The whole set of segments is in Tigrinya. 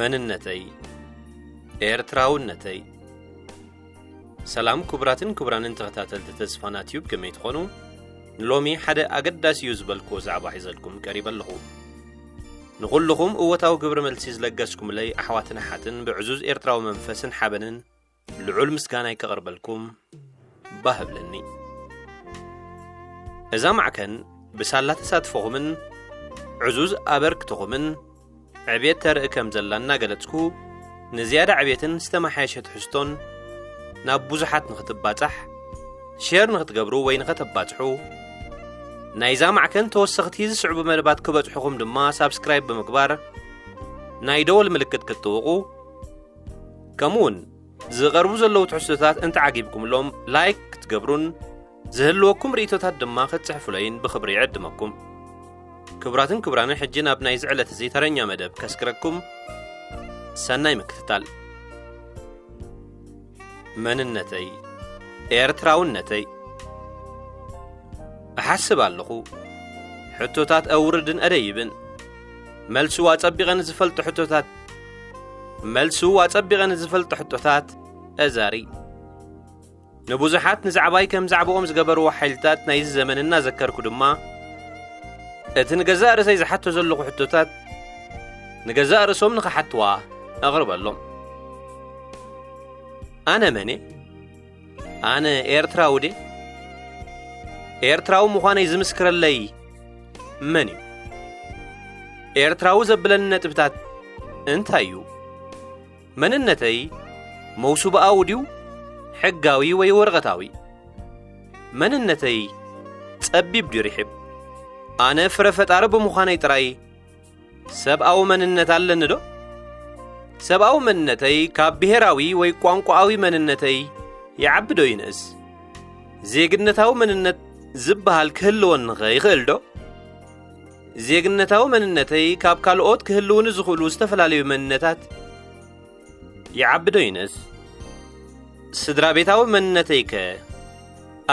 መንነተይ፣ ኤርትራውነተይ። ሰላም ክቡራትን ክቡራንን ተኸታተልቲ ተስፋና ቲዩብ፣ ከመይ ትኾኑ? ንሎሚ ሓደ ኣገዳሲ እዩ ዝበልክዎ ዛዕባ ሒዘልኩም ቀሪበ ኣለኹ። ንኹልኹም እወታዊ ግብረ መልሲ ዝለገስኩምለይ ኣሕዋትን ኣሓትን ብዕዙዝ ኤርትራዊ መንፈስን ሓበንን ልዑል ምስጋናይ ከቕርበልኩም ባህ እብለኒ። እዛ ማዕከን ብሳላ ተሳትፎኹምን ዕዙዝ ኣበርክቶኹምን ዕብየት ተርኢ ከም ዘላ እናገለጽኩ፣ ንዝያዳ ዕብየትን ዝተመሓየሸ ትሕዝቶን ናብ ብዙሓት ንኽትባጻሕ፣ ሼር ንኽትገብሩ ወይ ንኸተባጽሑ፣ ናይዛ ማዕከን ተወሰኽቲ ዝስዕቡ መደባት ክበጽሑኹም ድማ ሳብስክራይብ ብምግባር ናይ ደወል ምልክት ክትጥውቑ፣ ከምኡውን ዝቐርቡ ዘለዉ ትሕዝቶታት እንተዓጊብኩምሎም ላይክ ክትገብሩን ዝህልወኩም ርእይቶታት ድማ ክትጽሕፉለይን ብኽብሪ ይዕድመኩም። ክቡራትን ክቡራንን፣ ሕጂ ናብ ናይዚ ዕለት እዚ ተረኛ መደብ ከስክረኩም። ሰናይ ምክትታል። መንነተይ፣ ኤርትራውነተይ። እሓስብ ኣለኹ። ሕቶታት ኣውርድን ኣደይብን። መልሱ ኣጸቢቐ ንዝፈልጦ ሕቶታት፣ መልሱ ኣጸቢቐ ንዝፈልጦ ሕቶታት እዛሪ። ንብዙሓት ንዛዕባይ ከም ዛዕባኦም ዝገበርዎ ሓይልታት ናይዚ ዘመን እናዘከርኩ ድማ፣ እቲ ንገዛእ ርእሰይ ዝሓቶ ዘለኹ ሕቶታት ንገዛእ ርእሶም ንኽሓትዋ ኣቕርበሎም። ኣነ መን እየ? ኣነ ኤርትራዊ ድየ? ኤርትራዊ ምዃነይ ዝምስክረለይ መን እዩ? ኤርትራዊ ዘብለኒ ነጥብታት እንታይ እዩ? መንነተይ መውሱብኣዊ ድዩ ሕጋዊ ወይ ወረቐታዊ? መንነተይ ጸቢብ ድዩ ርሒብ? ኣነ ፍረ ፈጣሪ ብምዃነይ ጥራይ ሰብኣዊ መንነት ኣለኒ ዶ? ሰብኣዊ መንነተይ ካብ ብሄራዊ ወይ ቋንቋኣዊ መንነተይ ይዓቢ ዶ ይንእስ? ዜግነታዊ መንነት ዝበሃል ክህልወኒኸ ይኽእል ዶ? ዜግነታዊ መንነተይ ካብ ካልኦት ክህልውኒ ዝኽእሉ ዝተፈላለዩ መንነታት ይዓቢ ዶ ይንእስ? ስድራ ቤታዊ መንነተይከ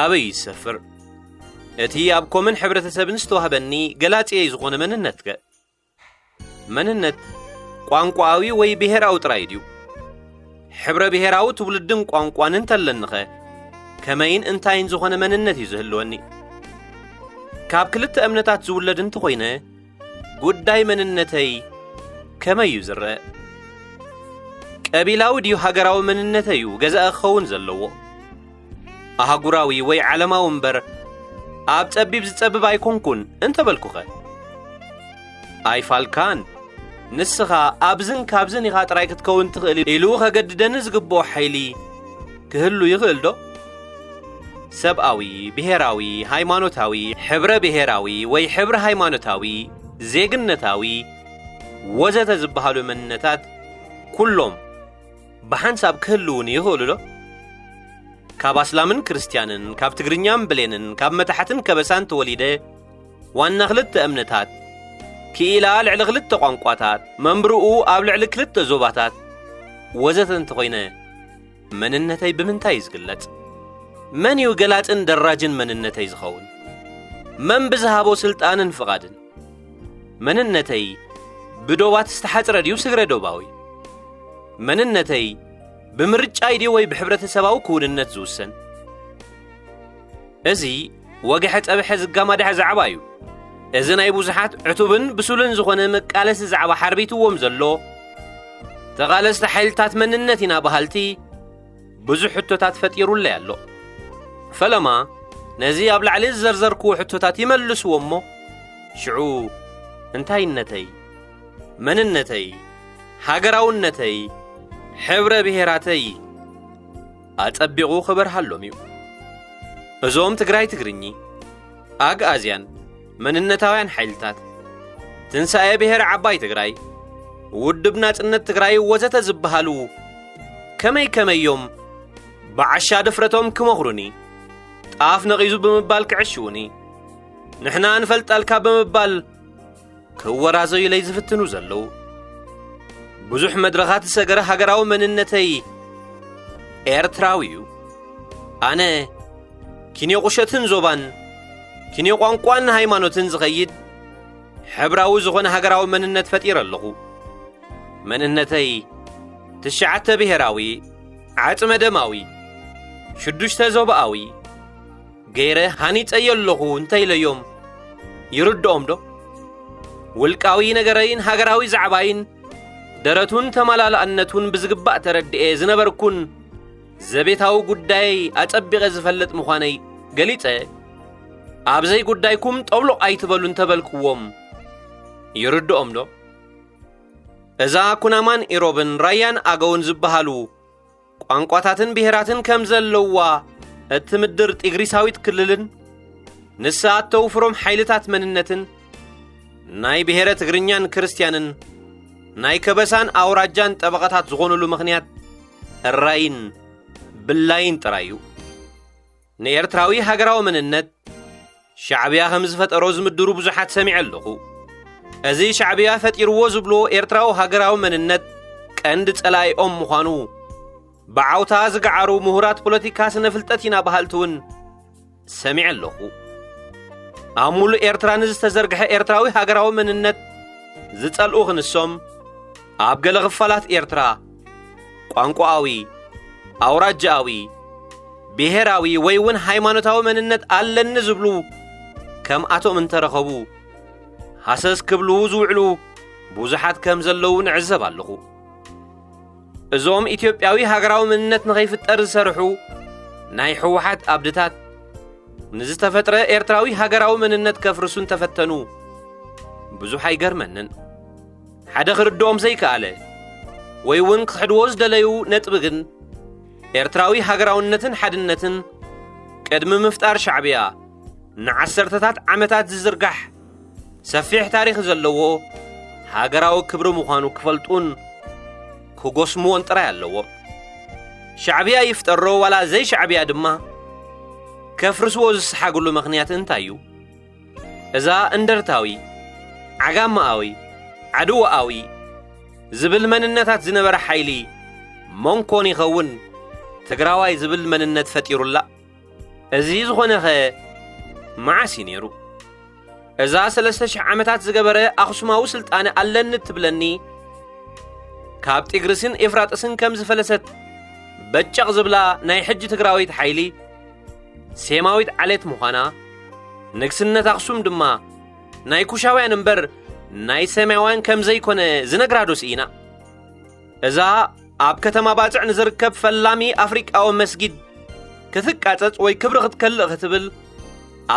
ኣበይ ይሰፍር? እቲ ኣብ ኮምን ሕብረተሰብን ዝተዋህበኒ ገላጺየይ ዝኾነ መንነትከ? መንነት ቋንቋኣዊ ወይ ብሄራዊ ጥራይ ድዩ? ሕብረ ብሄራዊ ትውልድን ቋንቋን እንተለኒኸ፣ ከመይን እንታይን ዝኾነ መንነት እዩ ዝህልወኒ? ካብ ክልተ እምነታት ዝውለድ እንተኾይነ፣ ጉዳይ መንነተይ ከመይ እዩ ዝረአ? ቀቢላዊ ድዩ ሃገራዊ መንነተይ እዩ ገዛኢ ክኸውን ዘለዎ? ኣህጉራዊ ወይ ዓለማዊ እምበር፣ ኣብ ጸቢብ ዝጸብብ ኣይኮንኩን እንተበልኩኸ? ኣይፋልካን። ንስኻ ኣብዝን ካብዝን ኢኻ ጥራይ ክትከውን ትኽእል ኢሉ ከገድደኒ ዝግብኦ ሓይሊ ክህሉ ይኽእል ዶ? ሰብኣዊ፣ ብሄራዊ፣ ሃይማኖታዊ፣ ሕብረ ብሄራዊ ወይ ሕብረ ሃይማኖታዊ፣ ዜግነታዊ ወዘተ ዝበሃሉ መንነታት ኩሎም ብሓንሳብ ክህልዉኒ ይኽእሉ ዶ? ካብ ኣስላምን ክርስትያንን፣ ካብ ትግርኛን ብሌንን፣ ካብ መታሕትን ከበሳን ተወሊደ፣ ዋና ክልተ እምነታት፣ ክኢላ ልዕሊ ክልተ ቋንቋታት፣ መንብርኡ ኣብ ልዕሊ ክልተ ዞባታት ወዘተ እንተኾይነ፣ መንነተይ ብምንታይ እዩ ዝግለጽ? መን እዩ ገላጽን ደራጅን መንነተይ ዝኸውን? መን ብዝሃቦ ስልጣንን ፍቓድን? መንነተይ ብዶባት ዝተሓጽረ ድዩ ስግረ ዶባዊ? መንነተይ ብምርጫይ ድዩ ወይ ብሕብረተሰባዊ ክውንነት ዝውሰን? እዚ ወግሐ ጸብሐ ዝጋማዳሕ ዛዕባ እዩ። እዚ ናይ ብዙሓት ዕቱብን ብሱልን ዝኾነ መቃለሲ ዛዕባ ሓርቢትዎም ዘሎ፣ ተቓለስቲ ሓይልታት መንነት ኢና በሃልቲ ብዙሕ ሕቶታት ፈጢሩለይ ኣሎ። ፈለማ ነዚ ኣብ ላዕሊ ዝዘርዘርክዎ ሕቶታት ይመልስዎ እሞ፣ ሽዑ እንታይነተይ፣ መንነተይ፣ ሃገራውነተይ፣ ሕብረ ብሄራተይ ኣጸቢቑ ክበርሃሎም እዩ። እዞም ትግራይ ትግርኚ፣ ኣግኣዝያን፣ መንነታውያን ሓይልታት፣ ትንሳኤ ብሄር ዓባይ ትግራይ፣ ውድብ ናጽነት ትግራይ ወዘተ ዝበሃሉ ከመይ ከመዮም ብዓሻ ድፍረቶም ክመኽሩኒ፣ ጣፍ ነቒዙ ብምባል ክዕሽዉኒ፣ ንሕና ንፈልጣልካ ብምባል ክወራዘዩለይ ዝፍትኑ ዘለዉ። ብዙሕ መድረኻት ዝሰገረ ሃገራዊ መንነተይ ኤርትራዊ እዩ። ኣነ ኪንዮ ቁሸትን ዞባን፣ ኪንዮ ቋንቋን ሃይማኖትን ዝኸይድ ሕብራዊ ዝኾነ ሃገራዊ መንነት ፈጢረ ኣለኹ። መንነተይ ትሽዓተ ብሔራዊ፣ ዓጽመ ደማዊ፣ ሽዱሽተ ዞባኣዊ ገይረ ሃኒጸዮ ኣለኹ እንተኢለዮም ይርድኦም ዶ? ውልቃዊ ነገረይን ሃገራዊ ዛዕባይን ደረቱን ተመላላእነቱን ብዝግባእ ተረድኤ ዝነበርኩን ዘቤታዊ ጉዳይ ኣጸቢቐ ዝፈልጥ ምዃነይ ገሊጸ፣ ኣብ ዘይጉዳይኩም ጠብሎቕ ኣይትበሉ እንተበልክዎም ይርድኦም ዶ? እዛ ኩናማን ኢሮብን ራያን ኣገውን ዝበሃሉ ቋንቋታትን ብሄራትን ከም ዘለዋ እትምድር ጢግሪሳዊት ክልልን ንሳ እተውፍሮም ሓይልታት መንነትን ናይ ብሄረ ትግርኛን ክርስትያንን ናይ ከበሳን ኣውራጃን ጠበቓታት ዝኾኑሉ ምኽንያት እራይን ብላይን ጥራይ እዩ። ንኤርትራዊ ሃገራዊ መንነት ሻዕብያ ከም ዝፈጠሮ ዝምድሩ ብዙሓት ሰሚዐ ኣለኹ። እዚ ሻዕብያ ፈጢርዎ ዝብልዎ ኤርትራዊ ሃገራዊ መንነት ቀንዲ ጸላኢኦም ምዃኑ ብዓውታ ዝገዓሩ ምሁራት ፖለቲካ ስነ ፍልጠት ኢና በሃልቲ እውን ሰሚዐ ኣለኹ። ኣብ ሙሉእ ኤርትራ ንዝተዘርግሐ ኤርትራዊ ሃገራዊ መንነት ዝጸልኡ ክንሶም፣ ኣብ ገለ ክፋላት ኤርትራ ቋንቋኣዊ፣ ኣውራጃኣዊ፣ ብሄራዊ ወይ እውን ሃይማኖታዊ መንነት ኣለኒ ዝብሉ ከምኣቶም እንተረኸቡ ሃሰስ ክብሉ ዝውዕሉ ብዙሓት ከም ዘለዉ ንዕዘብ ኣለኹ። እዞም ኢትዮጵያዊ ሃገራዊ መንነት ንኸይፍጠር ዝሰርሑ ናይ ህወሓት ኣብድታት ንዝተፈጥረ ኤርትራዊ ሃገራዊ መንነት ከፍርሱ እንተፈተኑ ብዙሕ ኣይገርመንን። ሓደ ክርድኦም ዘይከኣለ ወይ እውን ክሕድዎ ዝደለዩ ነጥቢ ግን ኤርትራዊ ሃገራውነትን ሓድነትን ቅድሚ ምፍጣር ሻዕብያ ንዓሰርተታት ዓመታት ዝዝርጋሕ ሰፊሕ ታሪኽ ዘለዎ ሃገራዊ ክብሪ ምዃኑ ክፈልጡን ክጎስምዎን ጥራይ ኣለዎ። ሻዕብያ ይፍጠሮ ዋላ ዘይሻዕብያ ድማ ከፍርስዎ ዝሰሓግሉ ምኽንያት እንታይ እዩ? እዛ እንደርታዊ፣ ዓጋመኣዊ፣ ዓድወኣዊ ዝብል መንነታት ዝነበረ ሓይሊ መን ኮን ይኸውን ትግራዋይ ዝብል መንነት ፈጢሩላ? እዚ ዝኾነኸ መዓስ እዩ ነይሩ? እዛ ሰለስተ ሽሕ ዓመታት ዝገበረ ኣኽሱማዊ ስልጣነ ኣለኒ እትብለኒ፣ ካብ ጢግሪስን ኤፍራጥስን ከም ዝፈለሰት በጨቕ ዝብላ ናይ ሕጂ ትግራዊት ሓይሊ ሴማዊት ዓሌት ምዃና፣ ንግስነት ኣኽሱም ድማ ናይ ኩሻውያን እምበር ናይ ሴማውያን ከም ዘይኮነ ዝነግራዶ ስኢና። እዛ ኣብ ከተማ ባጽዕ ንዝርከብ ፈላሚ ኣፍሪቃዊ መስጊድ ክትቃጸጽ ወይ ክብሪ ክትከልእ ክትብል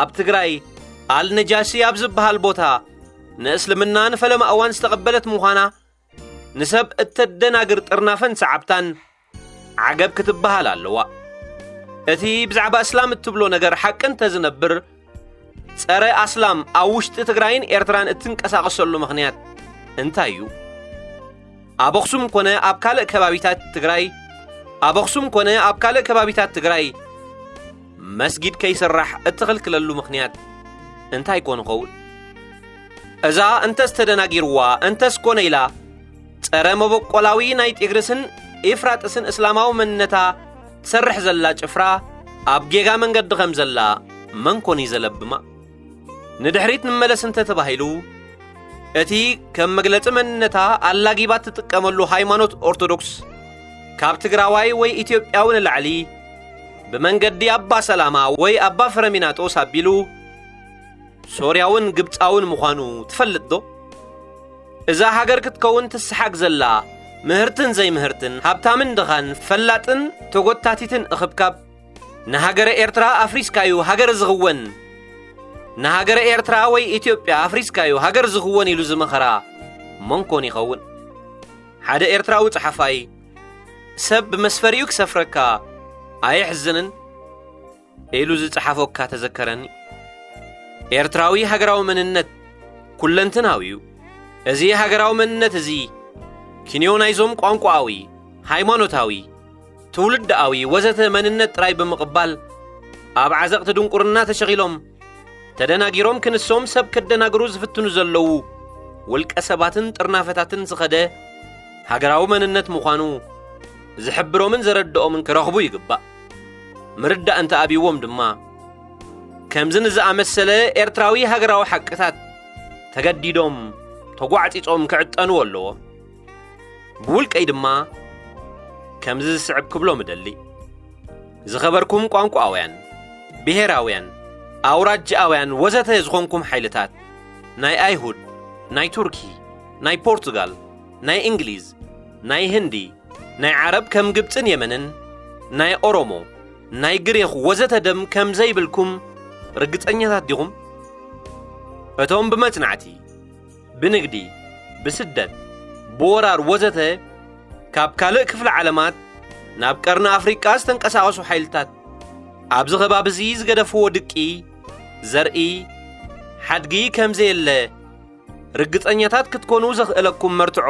ኣብ ትግራይ ኣልነጃሺ ኣብ ዝበሃል ቦታ ንእስልምና ንፈለማ እዋን ዝተቐበለት ምዃና ንሰብ እተደናግር ጥርናፈን ሰዓብታን ዓገብ ክትበሃል ኣለዋ። እቲ ብዛዕባ እስላም እትብሎ ነገር ሓቂ እንተዝነብር፣ ጸረ ኣስላም ኣብ ውሽጢ ትግራይን ኤርትራን እትንቀሳቐሰሉ ምኽንያት እንታይ እዩ? ኣብ ኣኽሱም ኮነ ኣብ ካልእ ከባቢታት ትግራይ፣ ኣብ ኣኽሱም ኮነ ኣብ ካልእ ከባቢታት ትግራይ መስጊድ ከይስራሕ እትኽልክለሉ ምኽንያት እንታይ ኮን ይኸውን? እዛ እንተስ ተደናጊርዋ፣ እንተስ ኮነ ኢላ ጸረ መበቆላዊ ናይ ጢግሪስን ኤፍራጥስን እስላማዊ መንነታ ትሰርሕ ዘላ ጭፍራ ኣብ ጌጋ መንገዲ ከም ዘላ መን ኮን እዩ ዘለብማ? ንድሕሪት ንመለስ እንተ ተባሂሉ፣ እቲ ከም መግለጺ መንነታ ኣላጊባ ትጥቀመሉ ሃይማኖት ኦርቶዶክስ፣ ካብ ትግራዋይ ወይ ኢትዮጵያዊ ንላዕሊ፣ ብመንገዲ ኣባ ሰላማ ወይ ኣባ ፍረሚናጦስ ኣቢሉ፣ ሶርያውን ግብጻውን ምዃኑ ትፈልጥ ዶ? እዛ ሃገር ክትከውን ትሰሓግ ዘላ፣ ምህርትን ዘይምህርትን፣ ሃብታምን ድኻን፣ ፈላጥን ተጎታቲትን እኽብካብ፣ ንሃገረ ኤርትራ ኣፍሪስካዩ ሃገር ዝኽወን፣ ንሃገረ ኤርትራ ወይ ኢትዮጵያ ኣፍሪስካዩ ሃገር ዝኽወን ኢሉ ዝመኸራ መን ኮን ይኸውን? ሓደ ኤርትራዊ ጸሓፋይ፣ "ሰብ ብመስፈሪኡ ክሰፍረካ ኣየሕዝንን?" ኢሉ ዝጸሓፎ እካ ተዘከረኒ። ኤርትራዊ ሃገራዊ መንነት ኩለንትናዊ እዩ። እዚ ሃገራዊ መንነት እዚ ኪንዮ ናይዞም ቋንቋኣዊ፣ ሃይማኖታዊ፣ ትውልድኣዊ ወዘተ መንነት ጥራይ ብምቕባል፣ ኣብ ዓዘቕቲ ድንቁርና ተሸኺሎም፣ ተደናጊሮም ክንሶም ሰብ ከደናግሩ ዝፍትኑ ዘለዉ ውልቀ ሰባትን ጥርናፈታትን ዝኸደ ሃገራዊ መንነት ምዃኑ ዝሕብሮምን ዘረድኦምን ክረኽቡ ይግባእ። ምርዳእ እንተ ኣብይዎም ድማ፣ ከምዚ ንዝኣመሰለ ኤርትራዊ ሃገራዊ ሓቅታት ተገዲዶም፣ ተጓዕጺጾም ክዕጠንዎ ኣለዎም። ብውልቀይ ድማ ከምዚ ዝስዕብ ክብሎም እደሊ። ዝኸበርኩም ቋንቋውያን፣ ብሄራውያን፣ ኣውራጃውያን ወዘተ ዝኾንኩም ሓይልታት፣ ናይ ኣይሁድ፣ ናይ ቱርኪ፣ ናይ ፖርቱጋል፣ ናይ እንግሊዝ፣ ናይ ህንዲ፣ ናይ ዓረብ ከም ግብጽን የመንን፣ ናይ ኦሮሞ፣ ናይ ግሪኽ ወዘተ ደም ከም ዘይብልኩም ርግጸኛታት ዲኹም? እቶም ብመጽናዕቲ፣ ብንግዲ፣ ብስደት፣ ብወራር ወዘተ ካብ ካልእ ክፍለ ዓለማት ናብ ቀርኒ ኣፍሪቃ ዝተንቀሳቐሱ ሓይልታት ኣብዚ ከባቢ እዚ ዝገደፍዎ ድቂ፣ ዘርኢ፣ ሓድጊ ከም ዘየለ ርግጸኛታት ክትኮኑ ዘኽእለኩም መርትዖ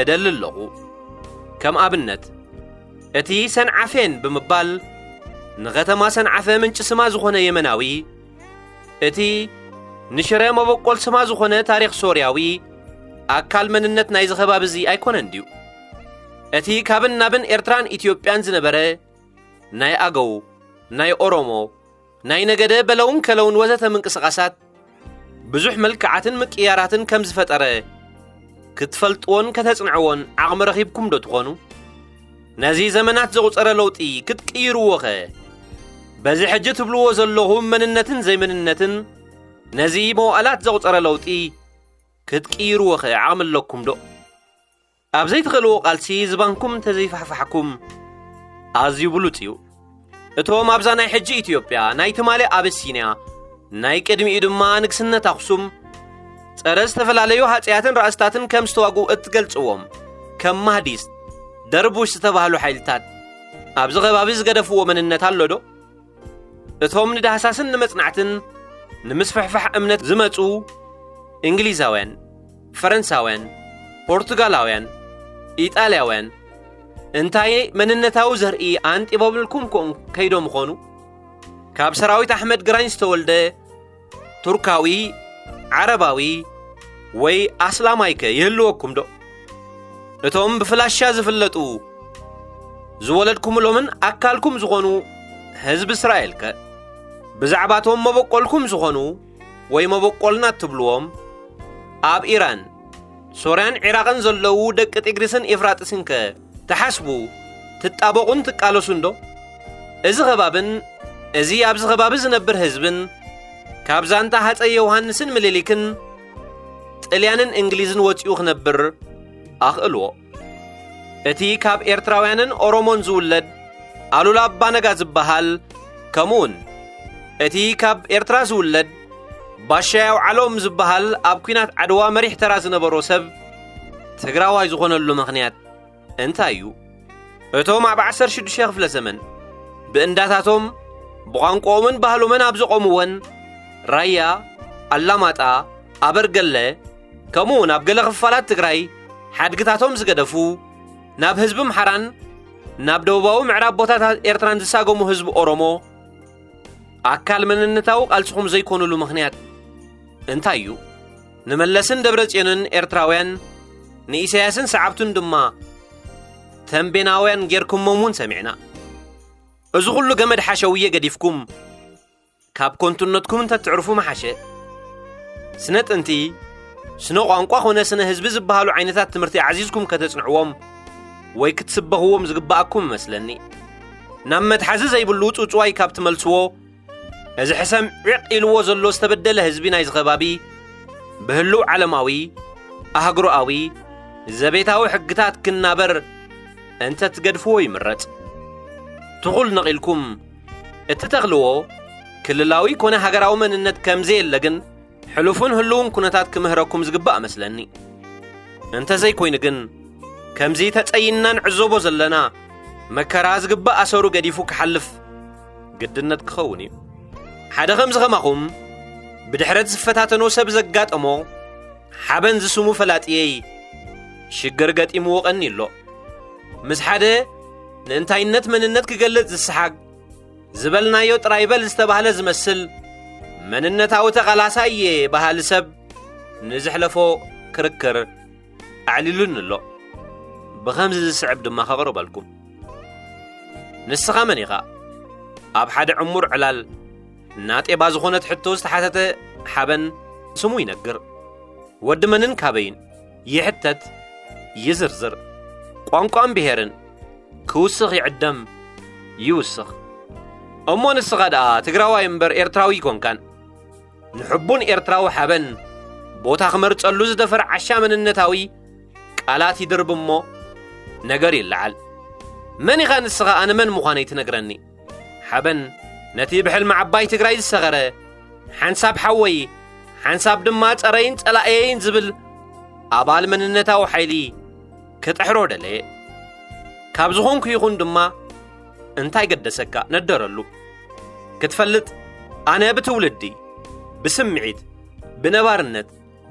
እደሊ ኣለኹ። ከም ኣብነት፣ እቲ ሰንዓፌን ብምባል ንኸተማ ሰንዓፈ ምንጪ ስማ ዝኾነ የመናዊ፣ እቲ ንሽረ መበቆል ስማ ዝኾነ ታሪኽ ሶርያዊ ኣካል መንነት ናይዚ ከባቢ እዚ ኣይኮነን ድዩ? እቲ ካብን ናብን ኤርትራን ኢትዮጵያን ዝነበረ ናይ ኣገው፣ ናይ ኦሮሞ፣ ናይ ነገደ በለውን ከለውን ወዘተ ምንቅስቓሳት ብዙሕ መልክዓትን ምቅያራትን ከም ዝፈጠረ ክትፈልጥዎን ከተጽንዕዎን ዓቕሚ ረኺብኩም ዶ ትኾኑ? ነዚ ዘመናት ዘቑጸረ ለውጢ ክትቅይርዎኸ? በዚ ሕጂ ትብልዎ ዘለኹም መንነትን ዘይመንነትን ነዚ መዋእላት ዘቑጸረ ለውጢ ክትቅይርዎኸ ዓቕሚ ኣለኩም ዶ? ኣብ ዘይትኽእልዎ ቃልሲ ዝባንኩም እንተዘይፋሕፋሕኩም ኣዝዩ ብሉጽ እዩ። እቶም ኣብዛ ናይ ሕጂ ኢትዮጵያ፣ ናይ ትማሊ ኣበሲንያ፣ ናይ ቅድሚኡ ድማ ንግስነት ኣኽሱም፣ ጸረ ዝተፈላለዩ ሃጸያትን ራእስታትን ከም ዝተዋግኡ እትገልጽዎም፣ ከም ማህዲስት፣ ደርቡሽ ዝተባህሉ ሓይልታት፣ ኣብዚ ከባቢ ዝገደፍዎ መንነት ኣሎ ዶ? እቶም ንዳህሳስን ንመጽናዕትን ንምስፍሕፋሕ እምነት ዝመጹ እንግሊዛውያን፣ ፈረንሳውያን፣ ፖርቱጋላውያን፣ ኢጣልያውያን፣ እንታይ መንነታዊ ዘርኢ ኣንጢቦምልኩም ኮን ከይዶም ኾኑ? ካብ ሰራዊት ኣሕመድ ግራኝ ዝተወልደ ቱርካዊ፣ ዓረባዊ ወይ ኣስላማይከ ይህልወኩም ዶ? እቶም ብፍላሻ ዝፍለጡ ዝወለድኩምሎምን ኣካልኩም ዝኾኑ ህዝቢ እስራኤልከ? ብዛዕባቶም መበቆልኩም ዝኾኑ ወይ መበቆልና እትብልዎም ኣብ ኢራን፣ ሶርያን ዒራቕን ዘለዉ ደቂ ጢግሪስን ኤፍራጥስንከ ትሓስቡ፣ ትጣበቑን ትቃለሱን ዶ? እዚ ከባብን እዚ ኣብዚ ከባቢ ዝነብር ህዝብን ካብ ዛንታ ሃጸይ ዮሃንስን ምኒልክን ጥልያንን እንግሊዝን ወጺኡ ክነብር ኣኽእልዎ። እቲ ካብ ኤርትራውያንን ኦሮሞን ዝውለድ ኣሉላ ኣባነጋ ዝበሃል፣ ከምኡውን እቲ ካብ ኤርትራ ዝውለድ ባሻይ ኣውዓሎም ዝበሃል ኣብ ኲናት ዓድዋ መሪሕ ተራ ዝነበሮ ሰብ ትግራዋይ ዝኾነሉ ምኽንያት እንታይ እዩ? እቶም ኣብ ዓሰርተ ሽዱሽተ ክፍለ ዘመን ብእንዳታቶም ብቋንቋኦምን ባህሎምን ኣብ ዘቖምወን ራያ፣ ኣላማጣ፣ ኣበርገለ፣ ከምኡውን ኣብ ገለ ክፋላት ትግራይ ሓድግታቶም ዝገደፉ፣ ናብ ህዝቢ ኣምሓራን ናብ ደቡባዊ ምዕራብ ቦታታት ኤርትራን ዝሳገሙ ህዝቢ ኦሮሞ፣ ኣካል መንነታዊ ቃልስኹም ዘይኮኑሉ ምኽንያት እንታይ እዩ? ንመለስን ደብረጽዮንን ኤርትራውያን፣ ንኢሳያስን ሰዓብቱን ድማ ተንቤናውያን ጌርኩሞም እውን ሰሚዕና። እዚ ኩሉ ገመድ ሓሸውየ ገዲፍኩም፣ ካብ ኮንቱነትኩም እንተትዕርፉ ምሓሸ። ስነ ጥንቲ፣ ስነ ቋንቋ ኾነ ስነ ህዝቢ ዝበሃሉ ዓይነታት ትምህርቲ ኣዕዚዝኩም ከተጽንዕዎም ወይ ክትስበኽዎም ዝግብኣኩም እመስለኒ። ናብ መትሓዚ ዘይብሉ ጽውጽዋይ ካብ ትመልስዎ፣ እዚ ሕሰም ዒቕ ኢልዎ ዘሎ ዝተበደለ ህዝቢ ናይዚ ከባቢ፣ ብህሉው ዓለማዊ፣ ኣህጉሮኣዊ፣ ዘቤታዊ ሕግታት ክናበር እንተትገድፍዎ ይምረጽ። ትኹል ነቒልኩም እትተኽልዎ ክልላዊ ኮነ ሃገራዊ መንነት ከም ዘየለ ግን ሕሉፍን ህሉውን ኩነታት ክምህረኩም ዝግባእ እመስለኒ። እንተዘይኮይኑ ግን፣ ከምዚ ተጸይንና ንዕዘቦ ዘለና መከራ ዝግባእ ኣሰሩ ገዲፉ ክሓልፍ ግድነት ክኸውን እዩ። ሓደ ከምዚ ከማኹም ብድሕረት ዝፈታተኖ ሰብ ዘጋጠሞ ሓበን ዝስሙ ፈላጥየይ ሽግር ገጢምዎ ቀኒ ኣሎ። ምስ ሓደ ንእንታይነት መንነት ክገልጽ ዝሰሓግ፣ ዝበልናዮ ጥራይ በል ዝተባህለ ዝመስል፣ መንነታዊ ተቓላሳይ እየ በሃሊ ሰብ ንዝሕለፎ ክርክር ኣዕሊሉኒ ኣሎ። ብኸምዚ ዝስዕብ ድማ ከቕርበልኩም። ንስኻ መን ኢኻ? ኣብ ሓደ ዕሙር ዕላል ናጤባ ዝኾነት ሕቶ ዝተሓተተ ሓበን ስሙ ይነግር። ወዲ መንን ካበይን ይሕተት፣ ይዝርዝር። ቋንቋን ብሄርን ክውስኽ ይዕደም ይውስኽ። እሞ ንስኻ ደኣ ትግራዋይ እምበር ኤርትራዊ ኣይኮንካን። ንሕቡን ኤርትራዊ ሓበን ቦታ ክመርጸሉ ዝደፈር ዓሻ መንነታዊ ቃላት ይድርብ እሞ ነገር ይለዓል። መን ኢኻ ንስኻ ኣነ መን ምዃነይ ትነግረኒ? ሓበን ነቲ ብሕልሚ ዓባይ ትግራይ ዝሰኸረ ሓንሳብ ሓወይ ሓንሳብ ድማ ጸረይን ጸላእየይን ዝብል ኣባል መንነታዊ ሓይሊ ክጥሕሮ ደለየ። ካብ ዝኾንኩ ይኹን ድማ እንታይ ገደሰካ ነደረሉ። ክትፈልጥ ኣነ ብትውልዲ ብስምዒት ብነባርነት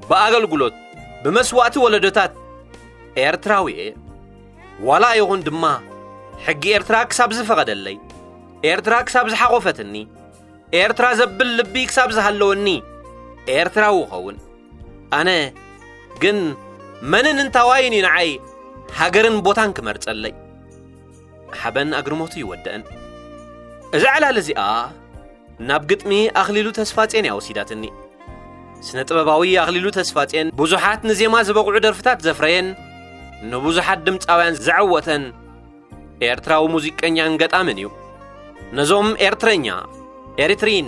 ብኣገልግሎት ብመስዋእቲ ወለዶታት ኤርትራዊ እየ። ዋላ ይኹን ድማ ሕጊ ኤርትራ ክሳብ ዝፈቐደለይ ኤርትራ ክሳብ ዝሓቖፈትኒ ኤርትራ ዘብል ልቢ ክሳብ ዝሃለወኒ ኤርትራዊ ኸውን። ኣነ ግን መንን እንታዋይን እዩ ንዓይ ሃገርን ቦታን ክመርጸለይ። ሓበን ኣግርሞቱ ይወደአን። እዛ ዕላል እዚኣ ናብ ግጥሚ ኣኽሊሉ ተስፋጼን እያ ወሲዳትኒ። ስነ ጥበባዊ ኣኽሊሉ ተስፋጼን ብዙሓት ንዜማ ዝበቕዑ ደርፍታት ዘፍረየን ንብዙሓት ድምፃውያን ዘዐወተን ኤርትራዊ ሙዚቀኛን ገጣምን እዩ። ነዞም ኤርትረኛ፣ ኤሪትሪን፣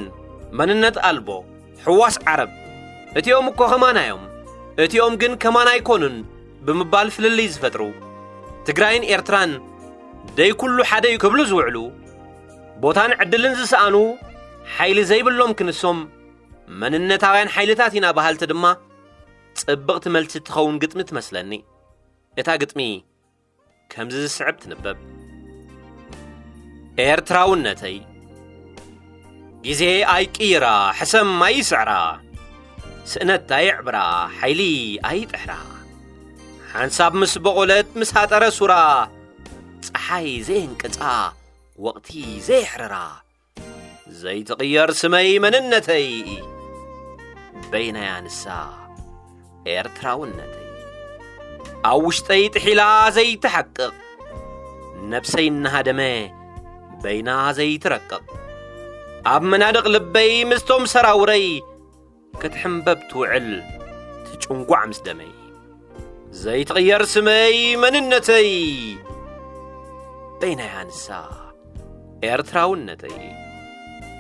መንነት ኣልቦ፣ ሕዋስ ዓረብ፣ እቲኦም እኮ ከማና እዮም፣ እቲኦም ግን ከማና ኣይኮኑን ብምባል ፍልልይ ዝፈጥሩ፣ ትግራይን ኤርትራን ደይ ኩሉ ሓደ እዩ ክብሉ ዝውዕሉ፣ ቦታን ዕድልን ዝሰኣኑ ሓይሊ ዘይብሎም ክንሶም መንነታውያን ሓይልታት ኢና በሃልቲ ድማ ጽብቕቲ መልሲ ትኸውን ግጥሚ ትመስለኒ። እታ ግጥሚ ከምዚ ዝስዕብ ትንበብ። ኤርትራውነተይ ግዜ ኣይቅይራ፣ ሕሰም ኣይስዕራ፣ ስእነት ኣይዕብራ፣ ሓይሊ ኣይጥሕራ። ሓንሳብ ምስ በቖለት ምስ ሃጠረ ሱራ፣ ጸሓይ ዘየንቅጻ፣ ወቕቲ ዘየሕርራ፣ ዘይትቕየር ስመይ መንነተይ፣ በይናያ ንሳ ኤርትራውነተይ። ኣብ ውሽጠይ ጥሒላ ዘይትሓቅቕ፣ ነብሰይ እናሃደመ በይና ዘይትረቅቕ፣ ኣብ መናድቕ ልበይ ምስቶም ሰራውረይ ክትሕምበብ ትውዕል ትጭንጓዕ ምስ ደመይ። ዘይትቕየር ስመይ መንነተይ፣ በይናያ ንሳ ኤርትራውነተይ።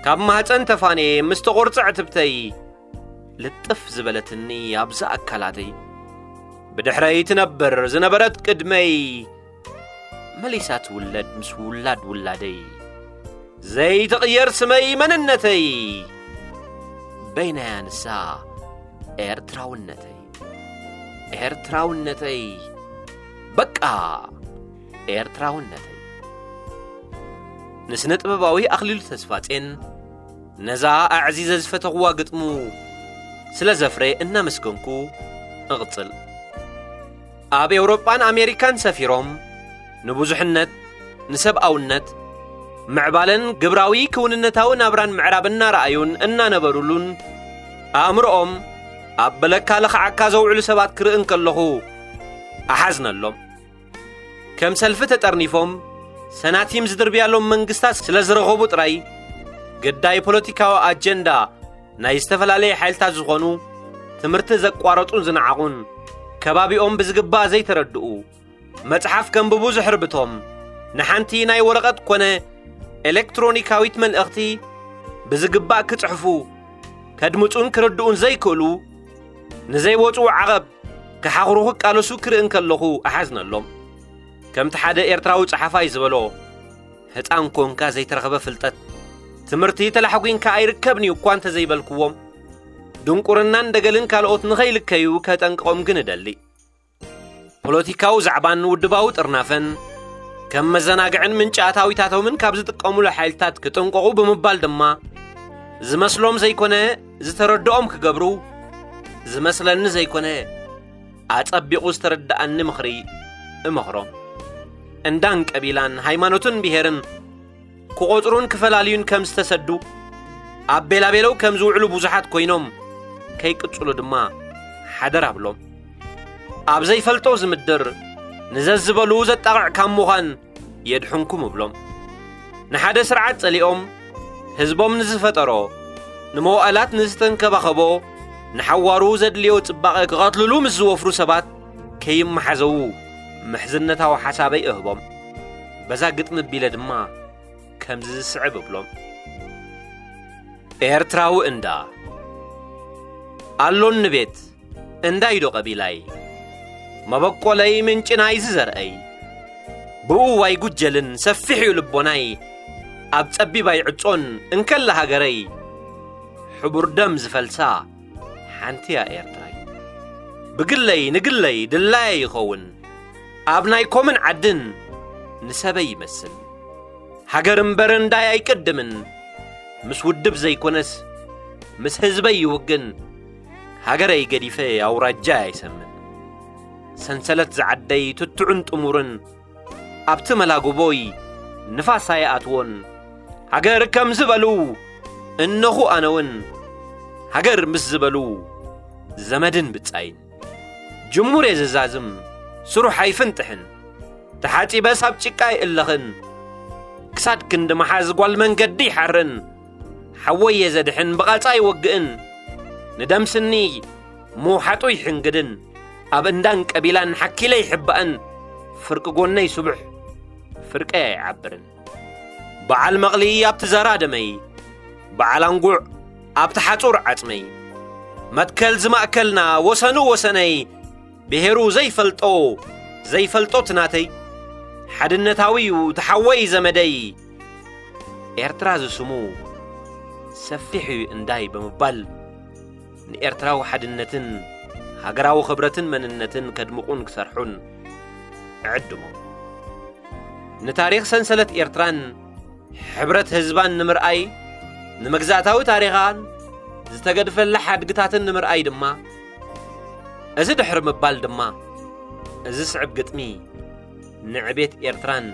ካብ ማህፀን ተፋንየ ምስ ተቖርፀ ዕትብተይ፣ ልጥፍ ዝበለትኒ ኣብዛ ኣካላተይ። ብድሕረይ ትነብር ዝነበረት ቅድመይ፣ መሊሳ ትውለድ ምስ ውላድ ውላደይ። ዘይትቕየር ስመይ መንነተይ፣ በይናያ ንሳ ኤርትራውነተይ። ኤርትራውነተይ፣ በቃ ኤርትራውነተይ። ንስነ ጥበባዊ ኣኽሊሉ ተስፋጼን ነዛ ኣዕዚዘ ዝፈተኽዋ ግጥሙ ስለ ዘፍረ እናመስገንኩ እቕጽል። ኣብ ኤውሮጳን ኣሜሪካን ሰፊሮም ንብዙሕነት፣ ንሰብኣውነት፣ ምዕባለን ግብራዊ ክውንነታዊ ናብራን ምዕራብ እናረኣዩን እናነበሩሉን ኣእምሮኦም ኣብ በለካ ለኽዓካ ዘውዕሉ ሰባት ክርኢ እንከለኹ እሓዝነሎም። ከም ሰልፊ ተጠርኒፎም ሰናቲም ዝድርብያሎም መንግስታት ስለ ዝረኸቡ ጥራይ ግዳይ ፖለቲካዊ ኣጀንዳ ናይ ዝተፈላለየ ሓይልታት ዝኾኑ ትምህርቲ ዘቋረጹን ዝነዓቑን ከባቢኦም ብዝግባእ ዘይተረድኡ መጽሓፍ ከንብቡ ዝሕርብቶም ንሓንቲ ናይ ወረቐት ኮነ ኤሌክትሮኒካዊት መልእኽቲ ብዝግባእ ክጽሕፉ ከድምጹን ክርድኡን ዘይክእሉ ንዘይወጽኡ ዓቐብ ክሓኽሩ ክቃለሱ ክርኢ እንከለኹ እሓዝነሎም። ከምቲ ሓደ ኤርትራዊ ጸሓፋይ ዝበሎ፣ ህጻን ኮንካ ዘይተረኸበ ፍልጠት ትምህርቲ ተላሕጒንካ ኣይርከብን እዩ እኳ እንተዘይበልክዎም፣ ድንቁርናን ደገልን ካልኦት ንኸይልከዩ ከጠንቅቖም ግን እደሊ። ፖለቲካዊ ዛዕባን ውድባዊ ጥርናፈን ከም መዘናግዕን ምንጪ ኣታዊታቶምን ካብ ዝጥቀሙሉ ሓይልታት ክጥንቀቑ ብምባል ድማ ዝመስሎም ዘይኮነ ዝተረድኦም ክገብሩ፣ ዝመስለኒ ዘይኮነ ኣጸቢቑ ዝተረድኣኒ ምኽሪ እመኽሮም። እንዳን ቀቢላን ሃይማኖትን ብሄርን ክቖጽሩን ክፈላልዩን ከም ዝተሰዱ፣ ኣብ ቤላቤለው ከም ዝውዕሉ ብዙሓት ኮይኖም ከይቅጽሉ ድማ ሓደራ እብሎም። ኣብ ዘይፈልጦ ዝምድር ንዘዝበሉ ዘጣቕዕ ካብ ምዃን የድሕንኩም እብሎም። ንሓደ ስርዓት ጸሊኦም ህዝቦም ንዝፈጠሮ፣ ንመዋእላት ንዝተንከባኸቦ፣ ንሓዋሩ ዘድልዮ ጽባቐ ክቐትልሉ ምስ ዝወፍሩ ሰባት ከይመሓዘዉ ምሕዝነታዊ ሓሳበይ እህቦም። በዛ ግጥሚ ቢለ ድማ ከምዚ ዝስዕብ እብሎም። ኤርትራዊ እንዳ ኣሎኒ ቤት እንዳይዶ ቀቢላይ፣ መበቆለይ ምንጭ ናይዚ ዘርአይ፣ ብእዋይ ጉጀልን ሰፊሕ እዩ ልቦናይ፣ ኣብ ጸቢባይ ዕጾን እንከላ ሃገረይ፣ ሕቡር ደም ዝፈልሳ ሓንቲ እያ ኤርትራይ። ብግለይ ንግለይ ድላየ ይኸውን፣ ኣብ ናይ ኮምን ዓድን ንሰበይ ይመስል። ሃገር እምበር እንዳይ ኣይቅድምን፣ ምስ ውድብ ዘይኮነስ ምስ ህዝበይ ይውግን። ሃገረይ ገዲፈ ኣውራጃ ኣይሰምን። ሰንሰለት ዝዓደይ ትትዑን ጥሙርን ኣብቲ መላጉቦይ ንፋስ ኣይኣትዎን። ሃገር ከም ዝበሉ እነኹ ኣነውን ሃገር ምስ ዝበሉ ዘመድን ብጻይን። ጅሙር እየ ዝዛዝም ስሩሕ ኣይፍንጥሕን። ተሓጺበስ ኣብ ጭቃ ይእለኽን። ክሳድ ክንዲ መሓዝ ጓል መንገዲ ይሓርን። ሓወይ እየ ዘድሕን ብቓጻ ይወግእን። ንደምስኒ ምውሓጡ ይሕንግድን። ኣብ እንዳን ቀቢላን ሓኪለ ይሕባእን። ፍርቂ ጎነይ ስቡሕ ፍርቀይ ኣይዓብርን። በዓል መቕሊ ኣብቲ ዘራ ደመይ፣ በዓል ኣንጉዕ ኣብቲ ሓጹር ዓጽመይ። መትከል ዝማእከልና ወሰኑ ወሰነይ፣ ብሄሩ ዘይፈልጦ ዘይፈልጦ ትናተይ። ሓድነታዊ እዩ ተሓወይ ዘመደይ። ኤርትራ ዝስሙ ሰፊሕ እዩ እንዳይ ብምባል ንኤርትራዊ ሓድነትን ሃገራዊ ክብረትን መንነትን ከድምቑን ክሰርሑን እዕድሞም። ንታሪኽ ሰንሰለት ኤርትራን ሕብረት ህዝባን ንምርኣይ፣ ንመግዛእታዊ ታሪኻን ዝተገድፈላ ሓድግታትን ንምርኣይ ድማ፣ እዚ ድሕሪ ምባል ድማ፣ እዚ ስዕብ ግጥሚ ንዕቤት ኤርትራን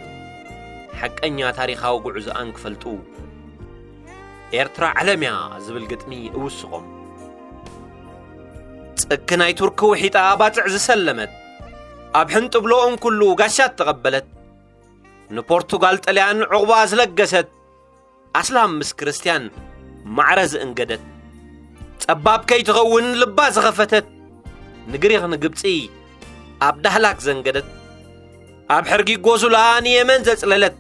ሓቀኛ ታሪኻዊ ጉዕዞኣን ክፈልጡ፣ ኤርትራ ዓለም እያ ዝብል ግጥሚ እውስኾም። ጽኪ ናይ ቱርኪ ውሒጣ ባጽዕ ዝሰለመት፣ ኣብ ሕንጥብሎ እንኩሉ ጋሻ እተቐበለት፣ ንፖርቱጋል ጥልያን ዕቑባ ዝለገሰት፣ ኣስላም ምስ ክርስትያን ማዕረ ዝእንገደት፣ ጸባብ ከይትኸውን ልባ ዝኸፈተት፣ ንግሪኽ ንግብጺ ኣብ ዳህላክ ዘንገደት፣ ኣብ ሕርጊ ጎዙላ ንየመን ዘጽለለት፣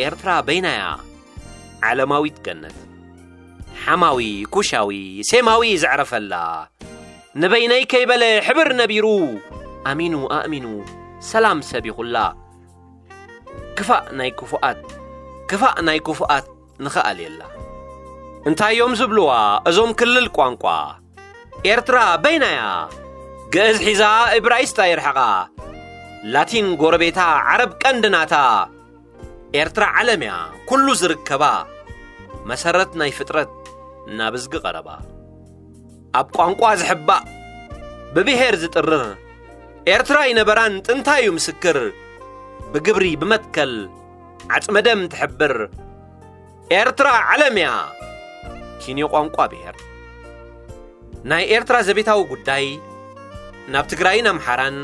ኤርትራ በይናያ ዓለማዊት ገነት። ሓማዊ፣ ኩሻዊ፣ ሴማዊ ዘዕረፈላ፣ ንበይነይ ከይበለ ሕብር ነቢሩ፣ ኣሚኑ ኣእሚኑ ሰላም ሰቢኹላ። ክፋእ ናይ ክፉኣት፣ ክፋእ ናይ ክፉኣት ንኽኣልየላ። እንታይ እዮም ዝብልዋ እዞም ክልል ቋንቋ? ኤርትራ በይናያ፣ ግእዝ ሒዛ እብራይስጥ ኣይርሕቓ። ላቲን ጎረቤታ፣ ዓረብ ቀንዲ ናታ። ኤርትራ ዓለም እያ ኩሉ ዝርከባ፣ መሰረት ናይ ፍጥረት ናብ እዝጊ ቀረባ። ኣብ ቋንቋ ዝሕባእ፣ ብብሄር ዝጥርር፣ ኤርትራ ኣይነበራን ጥንታ እዩ ምስክር። ብግብሪ ብመትከል ዓጽመ ደም ትሕብር፣ ኤርትራ ዓለም እያ ኪንዮ ቋንቋ ብሄር። ናይ ኤርትራ ዘቤታዊ ጉዳይ ናብ ትግራይን ኣምሓራን፣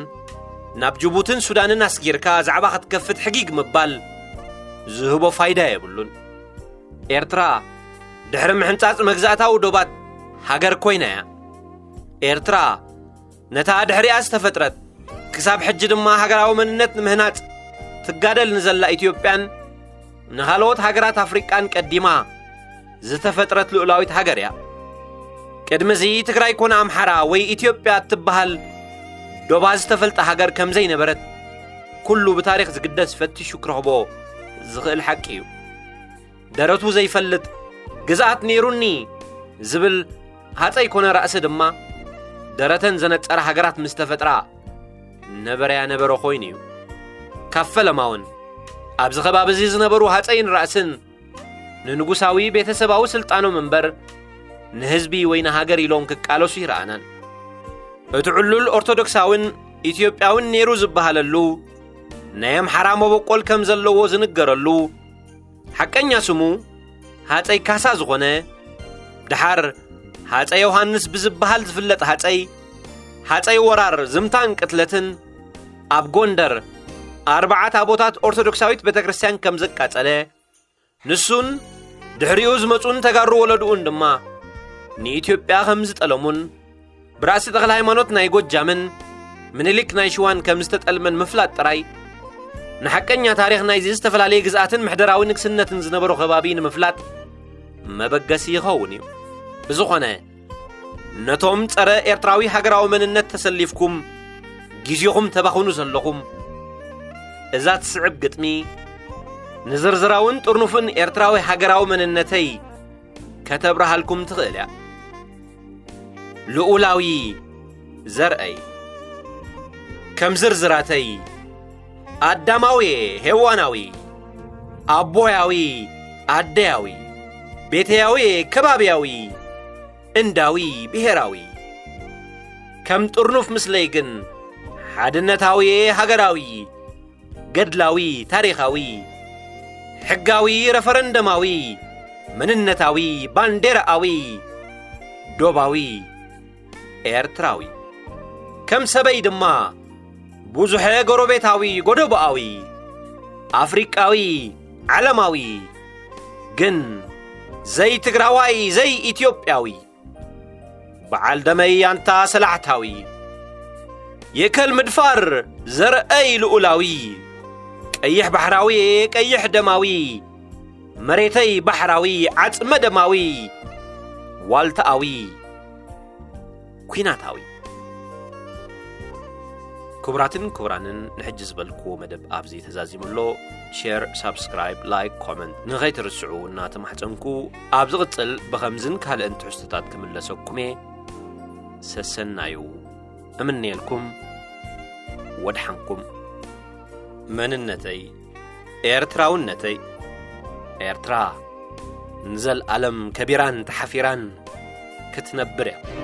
ናብ ጅቡትን ሱዳንን ኣስጊርካ ዛዕባ ክትከፍት ሕጊግ ምባል ዝህቦ ፋይዳ የብሉን። ኤርትራ ድሕሪ ምሕንጻጽ መግዛእታዊ ዶባት ሃገር ኮይና እያ። ኤርትራ ነታ ድሕሪኣ ዝተፈጥረት፣ ክሳብ ሕጂ ድማ ሃገራዊ መንነት ንምህናጽ ትጋደል ንዘላ ኢትዮጵያን ንኻልኦት ሃገራት ኣፍሪቃን ቀዲማ ዝተፈጥረት ልኡላዊት ሃገር እያ። ቅድሚ እዚ ትግራይ ኮነ ኣምሓራ ወይ ኢትዮጵያ እትበሃል ዶባ ዝተፈልጠ ሃገር ከም ዘይነበረት ኩሉ ብታሪኽ ዝግደስ ፈቲሹ ክረኽቦ ዝኽእል ሓቂ እዩ። ደረቱ ዘይፈልጥ ግዝኣት ነይሩኒ ዝብል ሃፀይ ኮነ ራእሲ ድማ ደረተን ዘነፀረ ሃገራት ምስ ተፈጥራ ነበረያ ነበረ ኮይኑ እዩ። ካብ ፈለማ እውን ኣብዚ ከባቢ እዚ ዝነበሩ ሃፀይን ራእስን ንንጉሳዊ ቤተሰባዊ ስልጣኖም እምበር ንህዝቢ ወይ ንሃገር ኢሎም ክቃለሱ ይረኣናን። እቲ ዕሉል ኦርቶዶክሳውን ኢትዮጵያውን ነይሩ ዝበሃለሉ ናይ ኣምሓራ መበቆል ከም ዘለዎ ዝንገረሉ ሓቀኛ ስሙ ሃፀይ ካሳ ዝኾነ፣ ድሓር ሃፀይ ዮሃንስ ብዝበሃል ዝፍለጥ ሃፀይ፣ ሃፀይ ወራር ዝምታን ቅትለትን ኣብ ጎንደር ኣርባዓ ታቦታት ኦርቶዶክሳዊት ቤተ ክርስቲያን ከም ዘቃጸለ፣ ንሱን ድሕሪኡ ዝመጹን ተጋሩ ወለድኡን ድማ ንኢትዮጵያ ከም ዝጠለሙን ብራእሲ ተኽለ ሃይማኖት ናይ ጎጃምን ምኒልክ ናይ ሽዋን ከም ዝተጠልመን ምፍላጥ ጥራይ፣ ንሓቀኛ ታሪኽ ናይዚ ዝተፈላለየ ግዝኣትን ምሕደራዊ ንግስነትን ዝነበሮ ከባቢ ንምፍላጥ መበገሲ ይኸውን እዩ። ብዝኾነ፣ ነቶም ጸረ ኤርትራዊ ሃገራዊ መንነት ተሰሊፍኩም ግዜኹም ተባኽኑ ዘለኹም፣ እዛ ትስዕብ ግጥሚ ንዝርዝራውን ጥርኑፍን ኤርትራዊ ሃገራዊ መንነተይ ከተብርሃልኩም ትኽእል እያ። ልኡላዊ ዘርአይ፣ ከም ዝርዝራተይ፣ ኣዳማዊ ሄዋናዊ፣ ኣቦያዊ ኣደያዊ፣ ቤተያዊ ከባብያዊ፣ እንዳዊ ብሄራዊ። ከም ጥርኑፍ ምስለይ ግን፣ ሓድነታዊ ሃገራዊ፣ ገድላዊ ታሪኻዊ፣ ሕጋዊ ረፈረንደማዊ፣ መንነታዊ ባንዴራኣዊ፣ ዶባዊ ኤርትራዊ። ከም ሰበይ ድማ፣ ብዙሐ ጎረቤታዊ፣ ጎደቦኣዊ፣ ኣፍሪቃዊ፣ ዓለማዊ፣ ግን ዘይትግራዋይ፣ ዘይኢትዮጵያዊ፣ በዓል ደመይ ኣንታ ሰላዕታዊ፣ ይእከል ምድፋር ዘርአይ ልኡላዊ፣ ቀይሕ ባሕራዊ፣ ቀይሕ ደማዊ፣ መሬተይ ባሕራዊ፣ ዓጽመ ደማዊ፣ ዋልታኣዊ፣ ኲናታዊ። ክቡራትን ክቡራንን፣ ንሕጂ ዝበልክዎ መደብ ኣብዚ ተዛዚሙ ኣሎ። ሼር፣ ሳብስክራይብ፣ ላይክ፣ ኮመንት ንኸይትርስዑ እናተማሕጸንኩ፣ ኣብ ዝቕጽል ብኸምዝን ካልእን ትሕዝቶታት ክምለሰኩም እየ። ሰሰናዩ እምነየልኩም። ወድሓንኩም። መንነተይ፣ ኤርትራውነተይ። ኤርትራ ንዘልኣለም ከቢራን ተሓፊራን ክትነብር እያ።